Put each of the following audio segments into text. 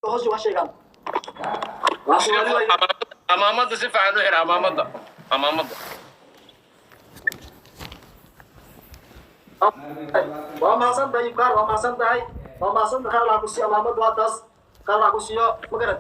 Hoos waa sheegaan. Waa Soomaali waay. Amaamada si fiican u xir, amaamada, amaamada. Waa mahadsan tahay, Ibkaar, waa mahadsan tahay, waa mahadsan tahay. Khayr Allah ku siiyo. Amaamad waa taas. Khayr Allah ku siiyo, ma garad?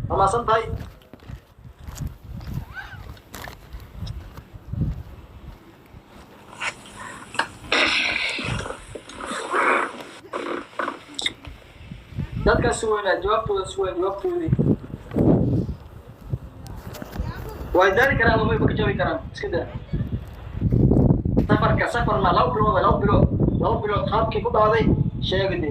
Waa mahadsan tahay. Dadkaan sugaynaa jawaabtooda, sugayn jawaabtoodii. Way daali karaan ama way ka jawaabi karaan. Iska daa safarka, safar ma 2 bilood, 2 bilood, 2 bilood qaabkii ku dhacday sheegade.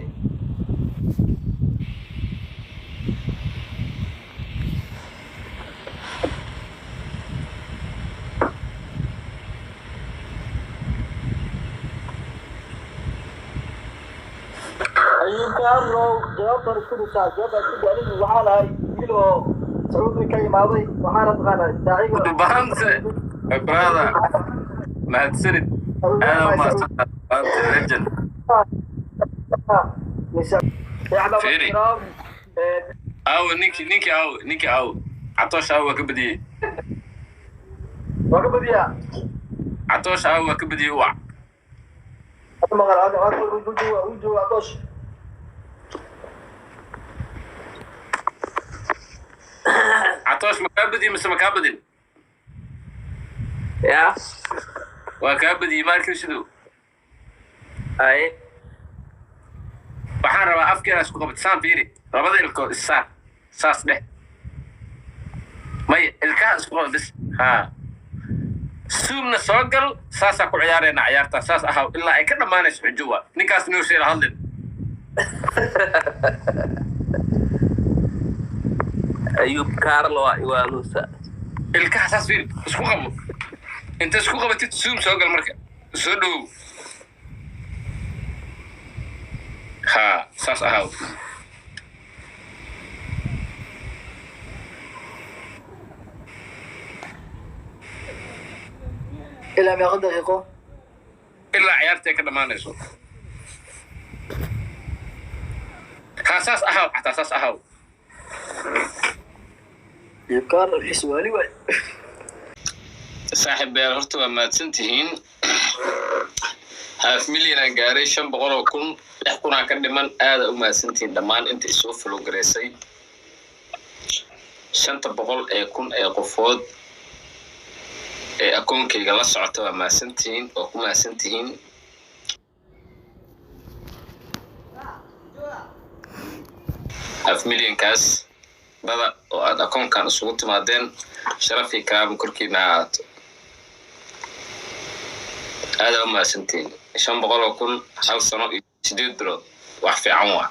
Ayuub Kaarlow, jawaabtan isku dhisaa, jawaabta isku dhis. Anigu waxaa lahay wiil oo Sacuudi ka imaaday, waxaana taqaanaa daaciga. Dhulbahante, my brother, mahadsanid, aad u mahadsantahay, Dhulbahante legend. Fiiri. Aawo ninkii, ninkii aawo, ninkii aawo, Catoosh aawo? Waa ka badiyey. Waa ka badiyaa. Catoosh aawo? Waa ka badiyey, wac. Maqal uu jooga Catoosh. Catoosh, ma kaa badiyey mise ma kaa badin? Ya. Waa kaa badiyey maalkii siduu. Ay. Waxaan rabaa afkeena isku qabat saan. Fiiri, labada ilkood issaar, saas dheh. Maya, ilkaha isku qaba bis. Ha, Zoomna soo gal. Saasaa ku ciyaarayna ciyaarta. Saas ahaw ilaa ay ka dhammaanayso. Xujo waa ninkaas nuusheela hadlin. Ayub Carlo waa iwaalusa. Ilkaha saas, fiiri, isku qabo. Inta isku qabatid Zoom soo gal. Marka soo dhowow. Ha, saas ahaw. Ilaa meeqa daqiiqo? Ilaa ciyaarta ay ka dhammaanayso. Ha, saas ahaw, xataa saas ahaw. Ibkaar xiswaali waay. Saaxiib beer, horta waa mahadsan tihiin. Half million aan gaaray, 500,000, 6,000 aan ka dhiman. Aada u mahadsantihiin dhammaan inta isoo follow garaysay, 500,000 ee qofood ee akoonkayga la socota. Waa mahadsantihiin, waa ku mahadsantihiin. Half millionkaas dada oo aad akoonkan isugu timaadeen, sharaf iyo karaama korkiina ha ahaato. Aada u mahadsantihiin. 500,000 hal sano iyo 8 bilood, wax fiican waa.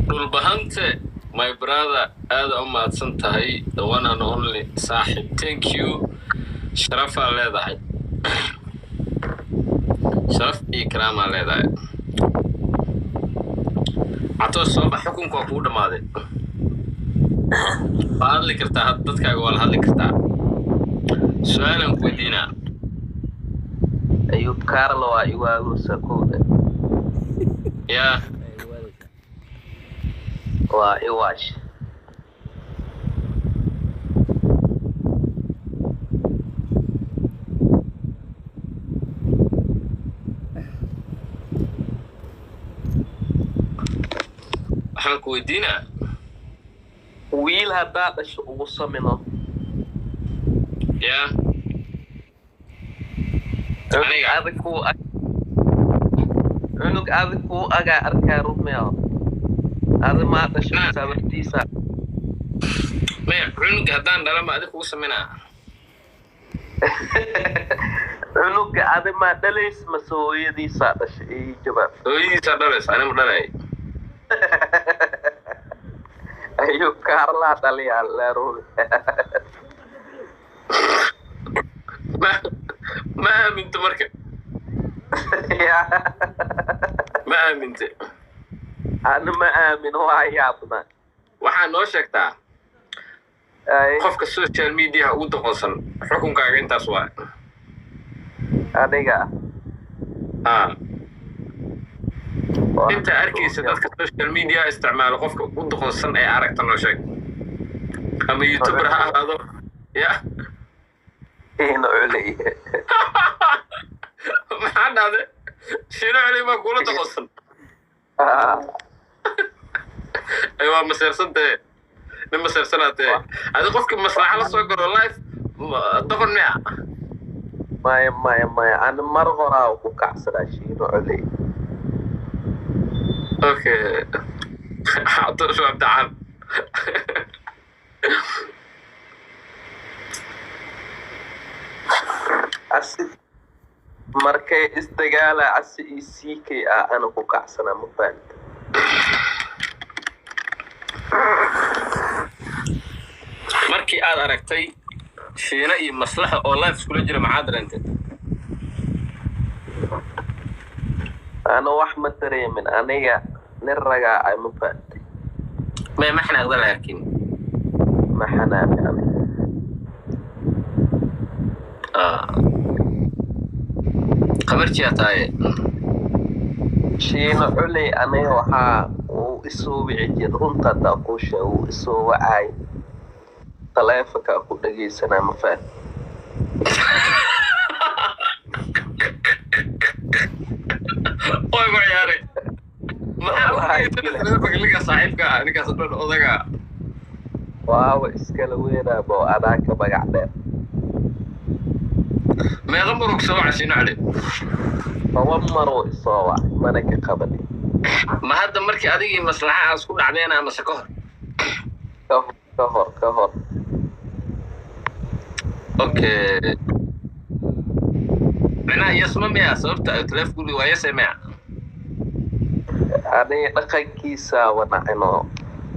Dhulbahante, my brother, aada u mahadsan tahay, the one and only saaxib. Thank you. Sharafaa leedahay, sharaf iyo karaamaa leedahay. Catoosh, soo bax. Xukunka waa kugu dhammaaday. Waa hadli kartaa hadda, dadkaaga waa la hadli kartaa. Su-aalaan ku weydiinaa. Ayub Carlo waa iwaalusa kowda. Yaa? Waa iwaash. Waxaan ku weydiinaa. Wiil haddaa dhasho ugu samino. Ya. Cunug Aniga? Adig kuu ag, cunug adig kuu agaa arkaa rumeo. Adi maa dhasho sabartiisa. Maya, cunug haddaan dhala ma adig kugu saminaa? Cunuga adi maa dhalays mase hooyadiisaa dhashay? Ii jawaab. Hooyadiisaa dhalaysa, anima dhalay. Ayuu kaarlaa dhaliyaa leerul. Ma aaminto marka? Ma aaminte? Ani ma aamin, waa yaabna. Waxaa noo sheegtaa Ay, qofka social mediaha ugu doqonsan, xukunkaaga intaas waa. Aniga? Ah, inta arkaysa dadka social media isticmaalo, qofka ugu doqonsan ee aragta noo sheeg, ama youtuber ha ahaado ya. Ina culey. Maxaa dhahde? Shiino Celi baa kula doqonsan? Ay, waa maseersantee, nin maseersanaatee adi. Qofka maslaxa la soo galo live doqon miya? Maya, maya, maya, ani mar horaa ku kacsadaa Shiino Culey. Okay, Cabdishu Cabdicaan. Asi markay isdagaala asi iyo CK ah ana ku kacsanaa, ma fahamta? Markii aad aragtay Shiino iyo Maslaxa oo live iskula jira, maxaa dareentay? Ana wax ma dareemin, aniga nin ragaa ay, ma fahamtay? May, ma xanaaqda laakiin? Ma xanaaqi aniga. Qabarjiyaa tahay. Shiino Culey aniga waxaa uu isoo wici jir, runta haddaa kuu sheego, uu isoo wacay, taleefonkaa ku dhegeysanaa, ma faham? Way ku ciyaaray. Maxaa u dhegeysanaysa telefonka ninkaas saaxiibka ah, ninkaas dhan odaga? Waaba iskala weynaaba oo adaa ka magac dheer. Meeqa murug soo waca Shiino Cali? 10 maruu isoo wacay, mana ka qabanin. Ma hadda markii adigii maslaxa aas ku dhacdeen amase ka hor? Ka hor, ka hor, ka hor. Okay, macnaha yasma miya sababta ay telefonka guriga waa yase miya? Aniga dhaqankiisa wanacino,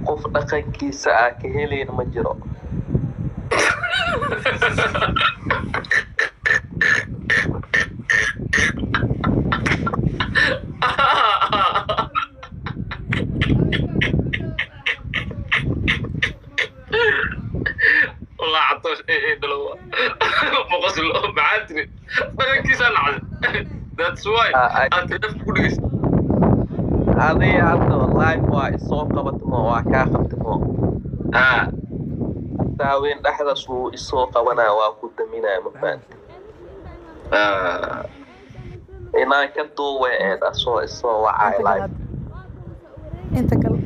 qof dhaqankiisa aa ka helayn ma jiro. Wallah Catoosh ee dhalo maqoslo, maxaa tiri? Dhaqankiisaa nacday, that's why aad telefonka ku dhegeysa. Adiga hadda live waa isoo qabatmo, waa kaa qabtimo. Haween dhexdaas wuu isoo qabanaa, waa ku daminaya, ma fahamta? Inaan ka duuwe eed asoo isoo wacay live. Inta kale.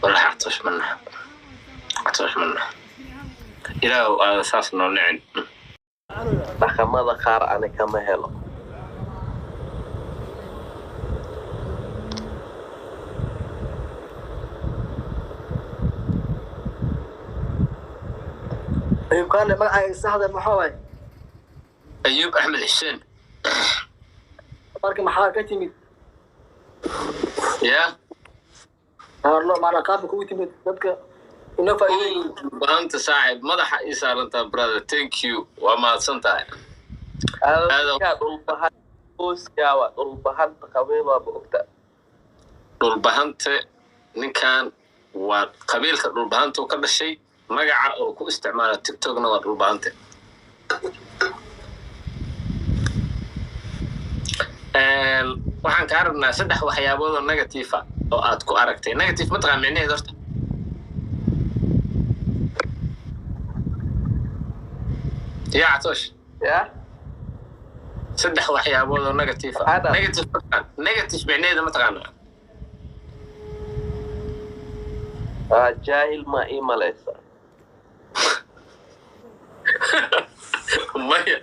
Wallahi Catoosh mana, Catoosh mana, Ilaahu aada saas noo nicin. Dhaqamada qaar ani kama helo. Ayub Kaale, magacaaga saxda maxaa waaye? Ayuub Axmed Xuseen. Marka maxaa ka timid? Ya. Haarlo maanaa qaabka kugu timid dadka inoo faa'iideey. Baanta saaxib, madaxa ii saarantaa brother, thank you, waa mahadsan tahay. Adiga dhulbahan qoyskaawa, dhulbahanta qabiil waaba ogta. Dhulbahante ninkan waa qabiilka dhulbahanta uu ka dhashay, magaca oo ku isticmaala TikTokna waa dhulbahante. Waxaan kaa rabnaa saddex waxyaabood oo negative ah oo aad ku aragtay. Negative ma taqaan micnaheed horta? Ya Catoosh. Ya. Saddex waxyaabood oo negative ah. Maxaa dhahay? Negative negative micnaheeda ma taqaanaa? Ah, jaahil ma ii malaysa? Maya,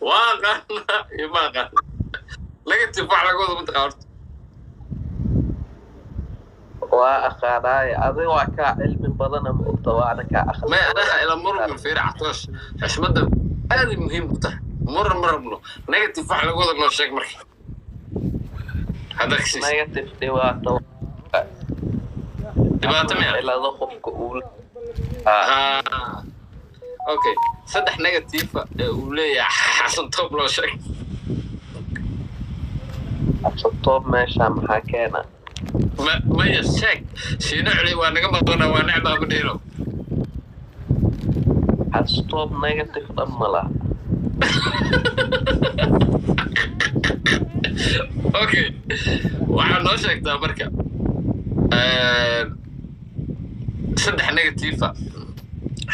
waa aqaanaa iyo ma aqaana. Negative wax laga wado ma taqaan horta? Waa aqaanaaye, adiga waa kaa cilmi badana, ma ogta, waana kaa aqli Maya, anaha badan. ila murmin. Fiiri Catoosh, xushmadda aaday muhiim u tahay. Muran ma rabno. Negative wax laga wado noo sheeg marka hadda kasiis. Negative dhibaato. Dhibaato miya? Cilado qofka uu ah. Ah, okay, saddex negative ee uu leeyahay Xasan Top loo sheeg. Absatoob meesha maxaa keena? Maya, sheeg. Shiino Celi waa naga maqana, waa necbaa ma dhihino. Xastoob negative dhan ma laha. Okay, waxaa noo sheegtaa marka saddex negative ah.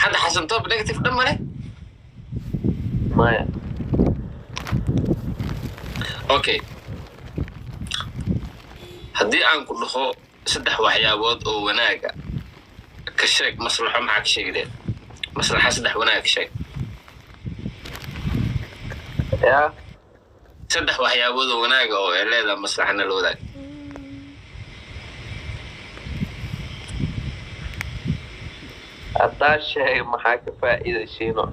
Hadda Xasan Top negative dhan male? Maya. Okay, haddii aan ku dhaho saddex waxyaabood oo wanaaga ka sheeg Maslaxo, maxaa ka sheegi leed Maslaxa? Saddex wanaaga ka sheeg. Yaa? Saddex waxyaabood oo wanaaga oo ay leedahay Maslaxana la wadaag. Haddaa sheeg, maxaa ka faa'iida Shiino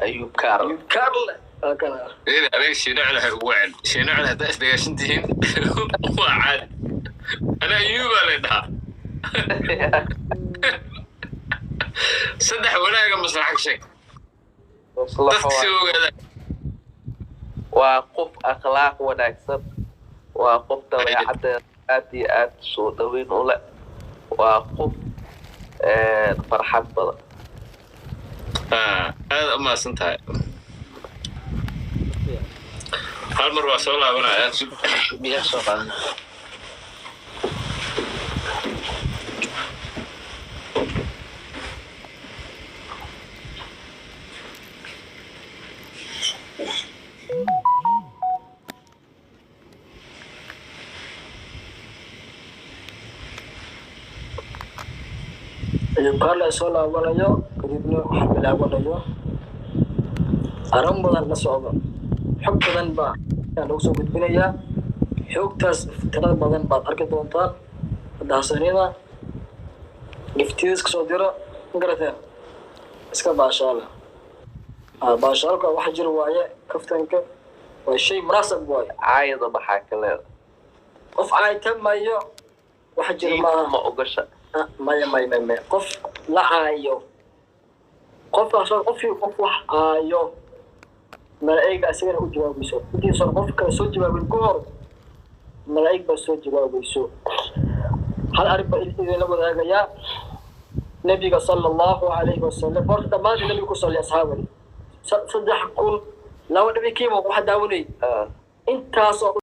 Ayuub Kaarl? Karle kana. Fiiri, aniga Shiino Celi waxay ugu wacen. Shiino Celi haddaa isdhagaashan tihiin waa caadi. Ana Ayuubaa lay dhahaa. Saddex wanaaga Maslaxa ka sheeg. Maslaxo dadka si ogaada. Waa qof akhlaaq wanaagsan, waa qof dabeecadeeda aad iyo aad soo dhaweyn u leh, waa qof farxad badan. Ah, aad u mahadsan tahay. Hal mar waa soo laabanaya. Biyaha soo qaadana. Ayuu Karle soo laabanayo, kadibna waxaa bilaabanayo arrin badan la socdo. Xog badan baa ayaa lagu soo gudbinayaa. Xogtaas tirada badan baad arki doontaan hadahsanida. Giftiis kasoo dira, ma garateen? Iska baashaala. Ah, baashaalka waxa jira waaye, kaftanka waa shay munaasab waaye. Caayada maxaa ka leeda? Qof caaytamayo waxa jira maaha. Ma ogasha? Ah, maya maya maya maya, qof la caayo, qof qofkii qof wax caayo, malaa'ig asagana u jawaabayso. Intiisan qof kale soo jawaabin ka hor, malaa'ig baa soo jawaabayso. Hal arrin baa idinla wadaagayaa. Nabiga sala Allahu calayhi wasalam, horta dhammaantiin nabiga ku salli asxaabani. 3000 laba dhibi kiimo waxa daawanayay intaas oo